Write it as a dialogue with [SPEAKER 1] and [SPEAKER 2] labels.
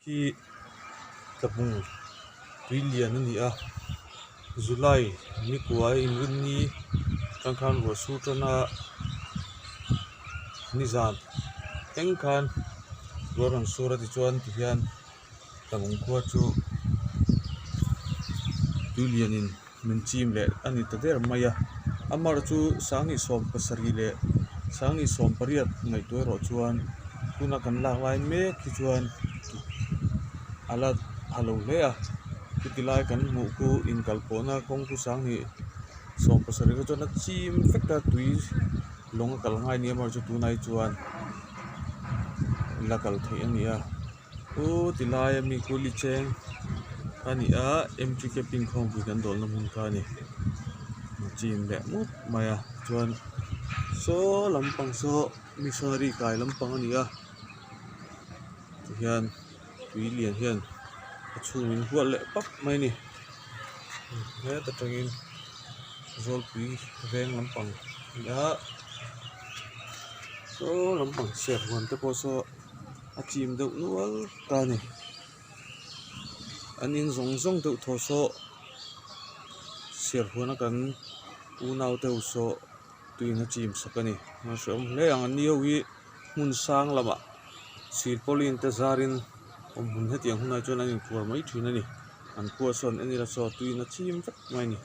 [SPEAKER 1] Hi tlabung tui lian a ni a July nikuai inrinni atang khan ruah sur tan a nizan thleng khan ruah rawn sur a tichuan tihian tlabung khua chu tui lianin min chim leh a ni ta der mai a amaherawhchu chu sanghnih 70 leh sanghnih 18 ngaihtuah erawh chuan tuna kan lak lai mek hi chuan a la pha lo hle a chuti lai kan hmuh khu inkal pawhna kawng chu sanghnih 70 kha chuan a chim vek a tui lawng a kal ngai a ni amaherawhchu chu tunah hi chuan la kal theih a ni a. U ti laia mi kuli cheng a ni a m t k pin khawmpui kan dawlna hmun kha a ni chim leh mup mai a chuan saw lampang saw missionary kai lampang a ni a tihian tui lian hian a chhung in hual leh pap mai a ni heta tangin zawlpui veng lampang a ni a saw lampang serhuan te pawh saw. A chim deuh nual ta a ni an in zawng zawng deuh thaw saw serhuan a kan unau deuh saw tuiin a chim sak a ni a hrehawm hle ang an ni ho hi hmun sang lamah silpauline te zarin awm hmun hetiang hunah chuan an inkuar mai thin a ni an khua sawn en ila saw tuiin a chim vek mai a ni.